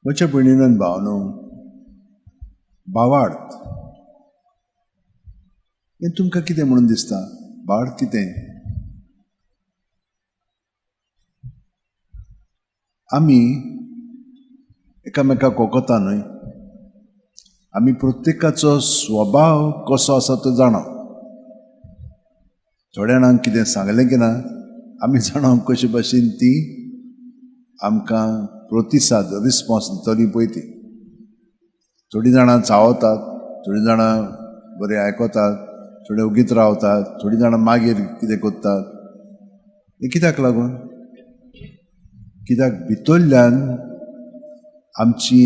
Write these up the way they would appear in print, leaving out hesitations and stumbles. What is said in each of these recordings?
म्हज्या भयणीन भावनो, भावार्थ हें तुमकां कितें म्हणून दिसता? भावार्थ कितें? आमी एकामेकाक वखता न्हय, आमी प्रत्येकाचो स्वभाव कसो आसा तो जाणा. थोड्या जाणांक कितें सांगलें की ना आमी जाणा कशे भाशेन ती आमकां प्रतिसाद रिस्पोन्स दितली पळय ती. थोडीं जाणां चावतात, थोडीं जाणां बरें आयकतात, थोडे ओगीत रावतात, थोडीं जाणां मागीर कितें करतात. हें कित्याक लागून? कित्याक भितरल्यान आमची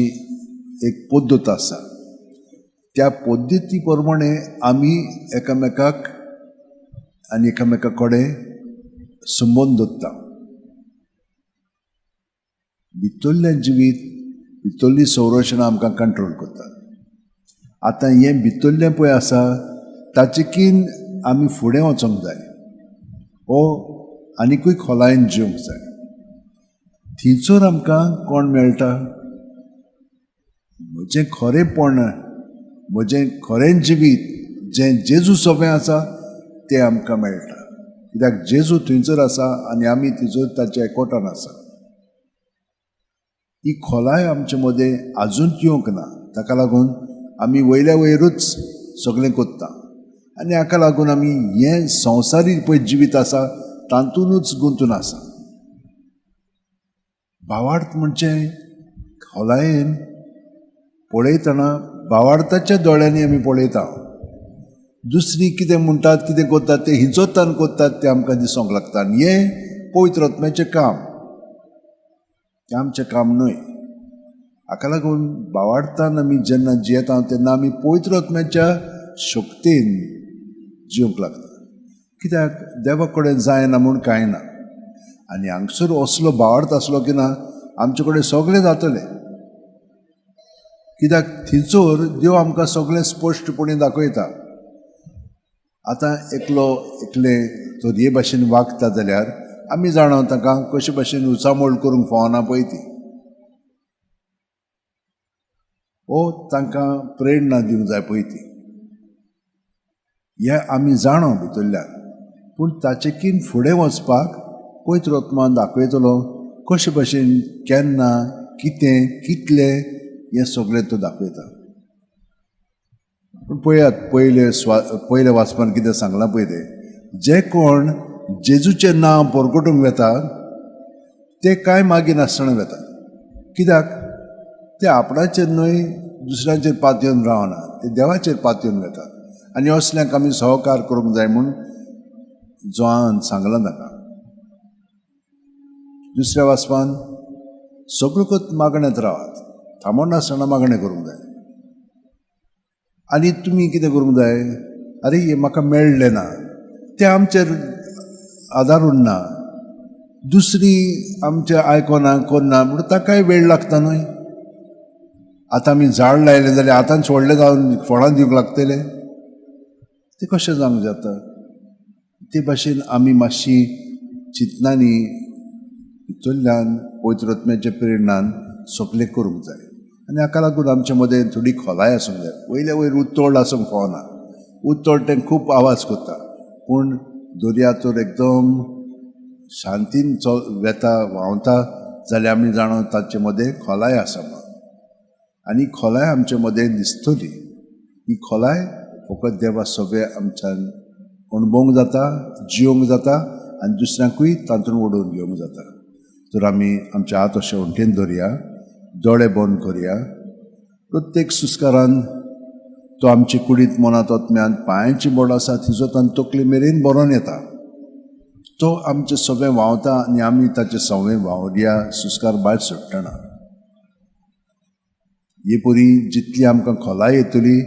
एक पद्दत आसा, त्या पद्दती प्रमाणे आमी एकामेकाक आनी एकामेका कडेन संबंद दवरता. भितरलें जिवीत, भितरली संरचना आमकां कंट्रोल करता. आतां हें भितरलें पळय आसा ताचेकीन आमी फुडें वचोंक जाय, हो आनिकूय खोलायेन जिवंक जाय. थंयसर आमकां कोण मेळटा? म्हजें खरेंपण, म्हजें खरें जिवीत जें जेजू सोबें आसा तें आमकां मेळटा. कित्याक जेजू थंयसर आसा आनी आमी थंयसर ताच्या एकवटान आसा. ही खोलाय आमचे मदें आजून येवंक ना, ताका लागून आमी वयल्या वयरूच सगळें करता आनी हाका लागून आमी हें संवसारीक पळय जिवीत आसा तातूंतच गुंतून आसा. भावार्थ म्हणजे खोलायेन पळयतना भावार्थाच्या दोळ्यांनी आमी पळयता. दुसरी कितें म्हणटात, कितें करतात तें हिंचोतान करतात तें आमकां दिसूंक लागता. आनी हें पवित्र आत्म्याचें काम, तें आमचें काम न्हय. हाका लागून भावार्थान आमी जेन्ना जियेता तेन्ना आमी पवित्र आत्म्याच्या शक्तीन जिवंक लागता. कित्याक देवा कडेन जायना म्हूण कांय ना. आनी हांगसर असलो भावार्थ आसलो की ना आमचे कडेन सगळें जातलें. कित्याक थंयसर देव आमकां सगळें स्पश्टपणी दाखयता. आतां एकलो एकले चलये भाशेन वागता जाल्यार आमी जाणा ताका कशे भाशेन उचामोळ करूंक फावना पळय ती, ओ तांकां प्रेरणा दिवंक जाय पळय ती, हें आमी जाणा भितरल्यान. पूण ताचेकीन फुडें वचपाक पवित्र आत्मा दाखयतलो कशे भाशेन, केन्ना, कितें, कितलें, हें सगळें तो दाखयता. पूण पळयात पयले वाचपान कितें सांगलां पळय तें, जे कोण जेजूचें नांव परगटूंक वेतात ते कांय मागीर नासतना वेतात. कित्याक ते आपणाचेर न्हय दुसऱ्यांचेर पातयेवन रावना, ते देवाचेर पातयेवन वेतात. आनी असल्यांक आमी सहकार करूंक जाय म्हूण जोआन सांगलां ताका. दुसऱ्या वाचपान सगळ्योच मागण्यांत रावात, थांबनासतना मागणें करूंक जाय. आनी तुमी कितें करूंक जाय? आरे हें म्हाका मेळ्ळें ना, तें आमचेर आदारून ना, दुसरी आमचें आयकना करना म्हणून ताकाय वेळ लागता न्हय. आतां आमी झाड लायलें जाल्यार आतां व्हडलें जावन फळां दिवंक लागतलें, तें कशें जावंक जाता? ते भाशेन आमी मातशी चिंतनांनी भितरल्यान पवित्र आत्म्याच्या प्रेरणान सगळें करूंक जाय. आनी हाका लागून आमचे मदें थोडी खोलाय आसूंक जाय. वयल्या वयर उतळ आसूंक फावना. उतळ तें खूब आवाज करता, पूण दर्या तर एकदम शांतीन वेता व्हांवता जाल्यार आमी जाणा ताचे मदें खोलाय आसा म्हणून. आनी खोलाय आमचे मदें दिसतली. ही खोलाय फकत देवा सगळें आमच्यान अणभवंक जाता, जिवंक जाता आनी दुसऱ्यांकूय तातूंत ओडून घेवंक जाता. तर आमी आमचे हात अशे वण्टीन दवरया, दोळे बंद करया. प्रत्येक सुस्कारान तो आमचे कुडींत, मनांत, आत्म्यांत, पांयांची बोड आसा तिजो तान तकली मेरेन बरोवन येता. तो आमचें सगळें व्हांवता आनी आमी ताचें सगळें व्हांवया सुस्कार भायर सोडटना. हे परी जितली आमकां खोलाय येतली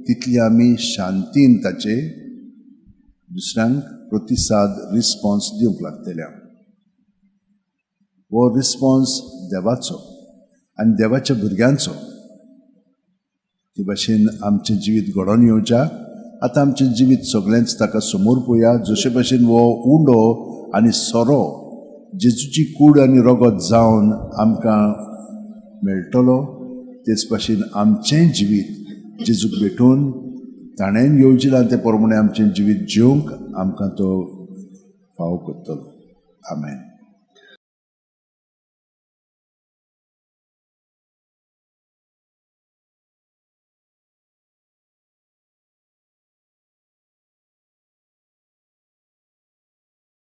तितली आमी शांतीन ताचे दुसऱ्यांक प्रतिसाद, रिस्पोन्स दिवंक लागतले. हो रिस्पोन्स देवाचो आनी देवाच्या भुरग्यांचो. ते भाशेन आमचें जिवीत घडोवन येवच्या. आतां आमचें जिवीत सगळेंच ताका समोर पळया. जशे भाशेन हो उंडो आनी सोरो जेजूची कूड आनी रगत जावन आमकां मेळटलो. तेच भाशेन आमचें जिवीत जेजूक भेटून ताणें येवजिलां तें प्रमाणें आमचें जिवीत जिवंक आमकां तो फावो करतलो. आमेन.